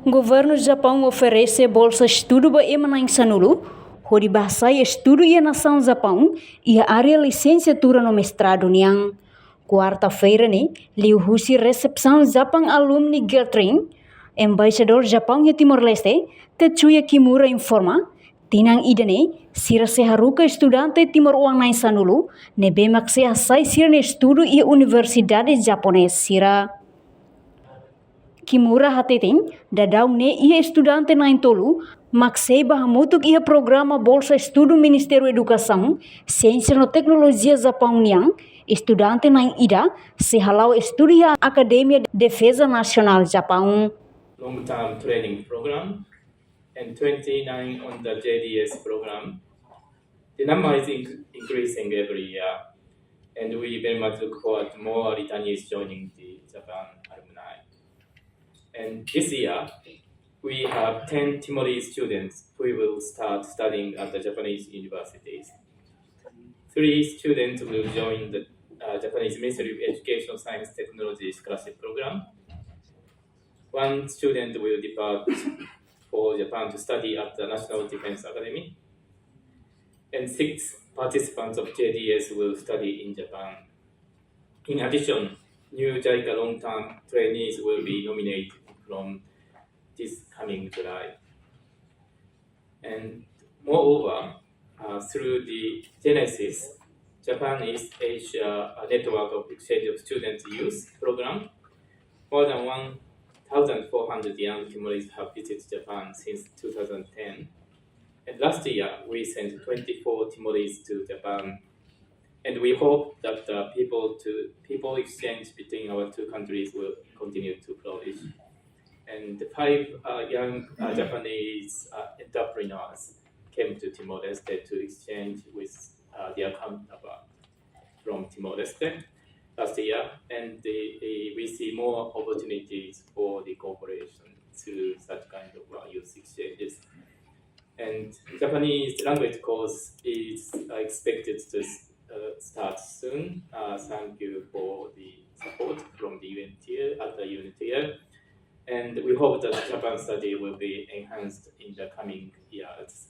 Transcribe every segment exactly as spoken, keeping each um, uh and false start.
Governu Japaun oferese bolsa estudu ba ema na'in-sanulu hodi bá hasai estudu iha nasaun Japaun iha área lisensiatura no mestradu nian. Kuarta-feira ne'e, liuhusi resepsaun Japan Alumni Gathering, Embaixadór Japaun iha Timor-Leste, Tetsuya Kimura informa, tinan ida-ne'e, sira sei haruka estudante timoroan na'in-sanulu ne'ebé mak sei hasai sira-nia estudu iha universidade japonés sira. Kimura hateten, daudaun ne'e iha estudante na'in-tolu mak sei bá hamutuk iha programa bolsa estudu Ministériu Edukasaun, Siénsia no Teknolojia Japaun nian. Estudante na'in-ida sei hala'o estudu iha Akademia Defeza Nasionál Japaun. Long-term training program and twenty-nine on the J D S program. The number is inc- increasing every year, and we very much look forward to more returnees joining the Japan alumni. And this year, we have ten Timorese students who will start studying at the Japanese universities. Three students will join the uh, Japanese Ministry of Education, Science, Technology scholarship program. One student will depart for Japan to study at the National Defense Academy. And six participants of J D S will study in Japan. In addition, new JICA long-term trainees will be nominated from this coming July. And moreover, uh, through the Genesis, Japan East Asia uh, Network of Exchange of Students Youth Program, more than one thousand four hundred young Timorese have visited Japan since two thousand ten. And last year, we sent twenty-four Timorese to Japan. And we hope that the people to people exchange between our two countries will continue to flourish. And the five uh, young uh, Japanese uh, entrepreneurs came to Timor-Leste to exchange with uh, their counterparts from Timor-Leste last year, and the, the, we see more opportunities for the cooperation through such kind of uh, youth exchanges. And Japanese language course is uh, expected to uh, start soon. Uh, thank you for the support from the U N T L, at the U N T L. And we hope that Japan study will be enhanced in the coming years.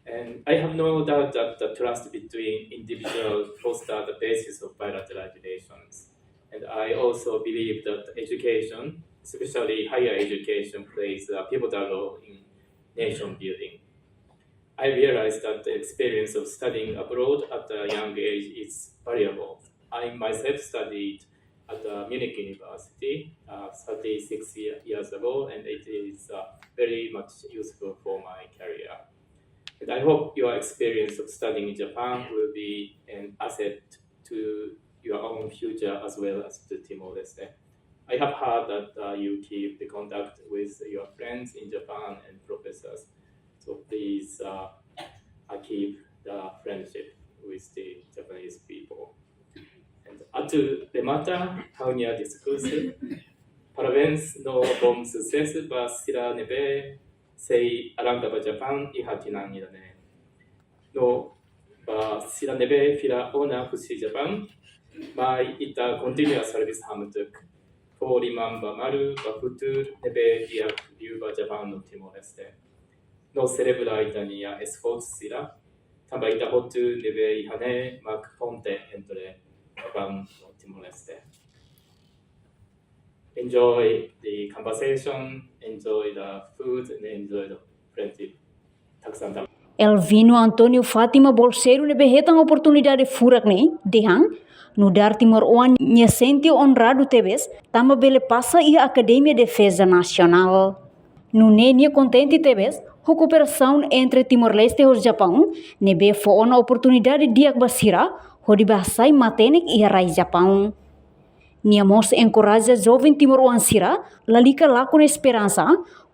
And I have no doubt that the trust between individuals foster the basis of bilateral relations. And I also believe that education, especially higher education, plays a pivotal role in nation building. I realized that the experience of studying abroad at a young age is valuable. I myself studied at uh, Munich University uh, thirty-six year- years ago, and it is uh, very much useful for my career. And I hope your experience of studying in Japan will be an asset to your own future as well as to Timor-Leste. I have heard that uh, you keep the contact with your friends in Japan and professors. So please uh, uh, keep the friendship with the Japanese people. And atu remata ha'u-nia diskursu, parabéns no bom susesu ba sira ne'ebé sei arranka ba Japan iha tinan ida-ne'e. No ba sira ne'ebé fila ona husi Japan, mai ita kontinua servisu hamutuk fó liman ba malu ba futuru ne'ebé di'ak liu ba Japan no Timor-Leste. No selebra ita-nia esforsu sira, tanba ita hotu ne'ebé iha ne'e mak ponte entre Japan no Timor-Leste. Enjoy the conversation, enjoy the food, and enjoy the friendship. Taksanta. Elvino António Fátima, bolseiru ne'ebé hetan oportunidade furak ne'e, dehan, nu'udar timoroan nia sente onradu tebes, tanba bele pasa iha Akademia Defeza Nasionál. Nune'e nia kontente tebes ho kooperasaun entre Timor-Leste ho Japaun, ne'ebé fó ona oportunidade di'ak ba sira hodi bá hasai matenek iha rai Japaun. Nia mós enkoraja joven timoroan sira lalika lakon esperansa,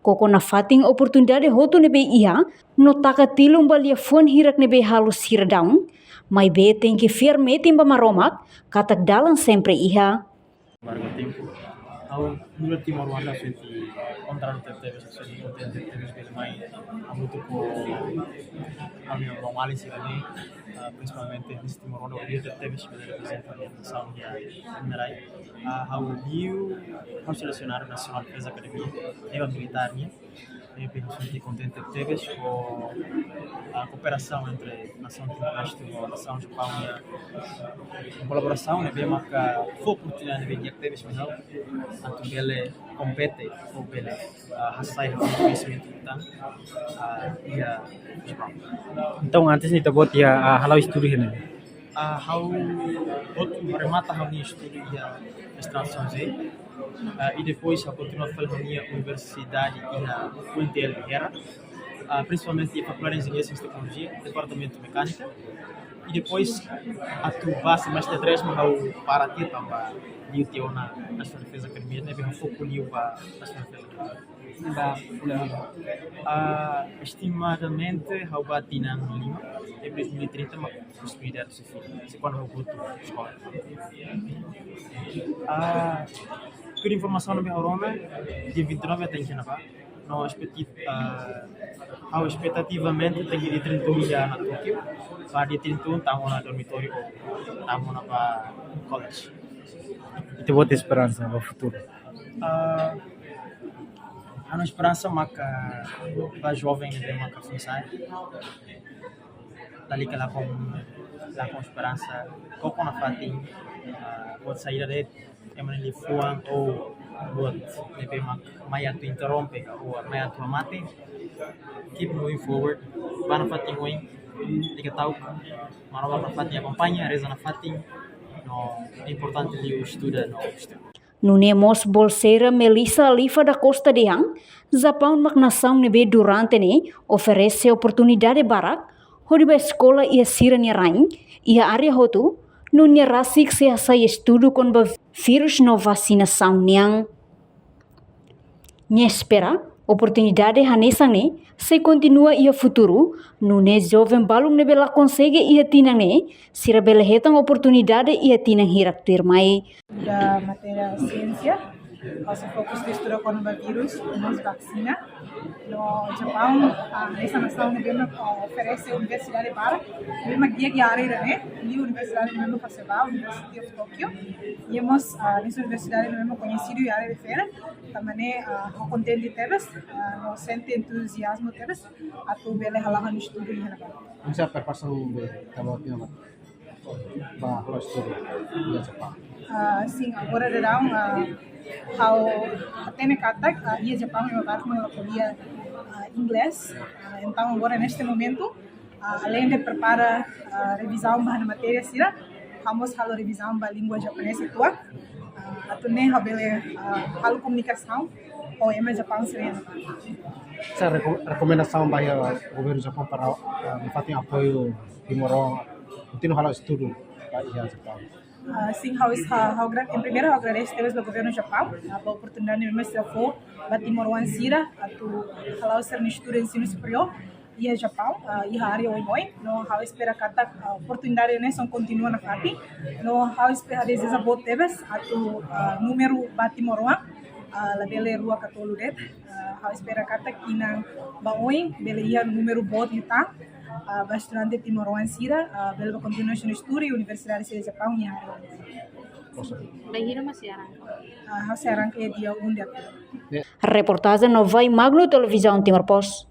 koko nafatin oportunidade hotu ne'ebé iha, no taka tilun ba liafuan hirak ne'ebé halo sira daun, maibé tenke fiar metin ba Maromak, katak dalan sempre iha. Marga Timpu. Ha'u nu'udar timoroan sente onradu tebes, sente kontente tebes bele mai hamutuk ho ami-nia maun-alin sira-ne'e, ah, prinsipalmente husi timoroan, orgullu tebes bele reprezenta ami-nia nasaun iha Emirai. Ah, ha'u liu, ha'u selesionadu National Defense Academy, ne'ebé militár nian. Ne'ebé ha'u sente kontente tebes ho, ah, kooperasaun entre nasaun Timor-Leste ho nasaun Japaun nian. Kolaborasaun ne'ebé maka fó oportunidade ne'ebé di'ak tebes ba ha'u atu bele kompete ou bele, ah, hasai ha'u-nia koñesimentu tan, ah, iha Japaun. Entaun, antes ne'e ita-boot iha, ah, hala'o estudu iha ne'ebé? Ah, ha'u hotu remata ha'u-nia estudu iha Estrada São José. Ah, i depois ha'u kontinua fali ha'u-nia universidade iha U N T L Hera. Ah, prinsipalmente iha Fakuldade de Engenharia e Teknolojia, Departamentu Mekánika. I depois atu ba semestre três mak ha'u para tiha tanba liu tiha ona National Defense Academy, ne'ebé ha'u foku liu ba National Defense Academy. Ba fulan hira? Ah, estimadamente ha'u ba tinan lima, depois dois mil e trinta mak oportunidade sei fila. Sei kuandu ha'u hotu eskola. Ah, tuir informasaun ne'ebé ha'u rona, dia vinte e nove tenke iha ne'ebá. No espeti-, ah, ha'u espetativamente tenke dia trinta e um iha ona Tóquio, ba dia trinta e um tama ona dormitóriu ou tama ona ba college. Ita-boot iha esperansa ba futuru? Ah, ha'u-nia esperansa maka ba joven ne'ebé maka foin sai, lalika lakon, lakon esperansa, koko nafatin, ah, buat saida de'it, ema nia liafuan ou buat ne'ebé mak mai atu interrompe ka ou mai atu hamate. Keep moving forward, ba nafatin oin, lalika ta'uk, Maromak nafatin akompaña, reza nafatin, no importante liu estuda no estuda. Nune'e mós bolseira Melissa Alifa da Costa dehan, Japaun mak nasaun ne'ebé durante ne'e oferese oportunidade barak hodi ba eskola iha sira-nia rain, iha área hotu, no nia rasik sei hasai estudu kona-ba vírus no vasinasaun nian. Nia espera oportunidade hanesan ne'e sei kontinua iha futuru, nune'e joven balun ne'ebé la konsege iha tinan ne'e, sira bele hetan oportunidade iha tinan hirak tuirmai. Estuda matéria siénsia, ha'u sei fokus estuda kona-ba vírus, no mós vasina. No Japaun, ah, hanesan nasaun ne'ebé mak, ah, oferese universidade barak, ne'ebé mak di'ak iha área ne'e, liu universidade ne'ebé mak ha'u sei ba, University of Tokyo. I mós, ah, hanesan universidade ne'ebé mak koñesidu iha área refere, tanba ne'e, ah, ha'u kontente tebes, ah, no sente entuziazmu tebes atu bele hala'o ha'u-nia estudu iha ne'ebá. Oinsá preparasaun ba, tanba tiha ba hala'o estudu iha Japaun? Ah, sin, agora daudaun, ah, ha'u hatene katak, ah, iha Japaun ema barak mak la ko'alia, ah, inglés. Ah, entaun agora neste momentu, ah, aleinde prepara, ah, revizaun ba ha'u-nia matéria sira, ha'u mós halo revizaun ba língua japonesa uitoan. Ah, atu nune'e ha'u bele, ah, halo komunikasaun ho ema Japaun sira. Oinsá reko-, rekomendasaun ba iha governu Japaun para, ah, nafatin apoiu timoroan kontinua hala'o estudu ba iha Japaun? Ah, sin, ha'u es-, ah, ha'u gra-, em primeiro ha'u agradese tebes ba governu Japaun, ah, ba oportunidade ne'ebé mak sira fó ba timoroan sira atu hala'o sira-nia estudu ensinu superiór iha Japaun, ah, iha área oioin. No ha'u espera katak, ah, oportunidade ne'e sei kontinua nafatin. No ha'u espera, dezeja boot tebes atu, ah, númeru ba timoroan, ah, labele rua ka tolu de'it. Ah, ha'u espera katak tinan ba oin bele iha númeru boot liután, ah, ba estudante timoroan sira, ah, bele ba kontinua sira-nia estudu iha universidade sira Japaun iha área oioin. Bainhira mak sei arranka? Ah, ha'u sei arranka iha dia um de abril. Reportajen Novai Magno, Televizaun Timor Post.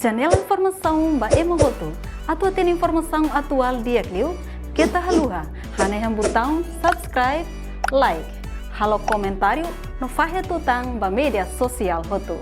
Janela informasaun ba ema hotu. Atu hatene informasaun atuál di'ak liu, keta haluha hanehan butaun subscribe, like, halo komentáriu, no fahe tutan ba média sosiál hotu.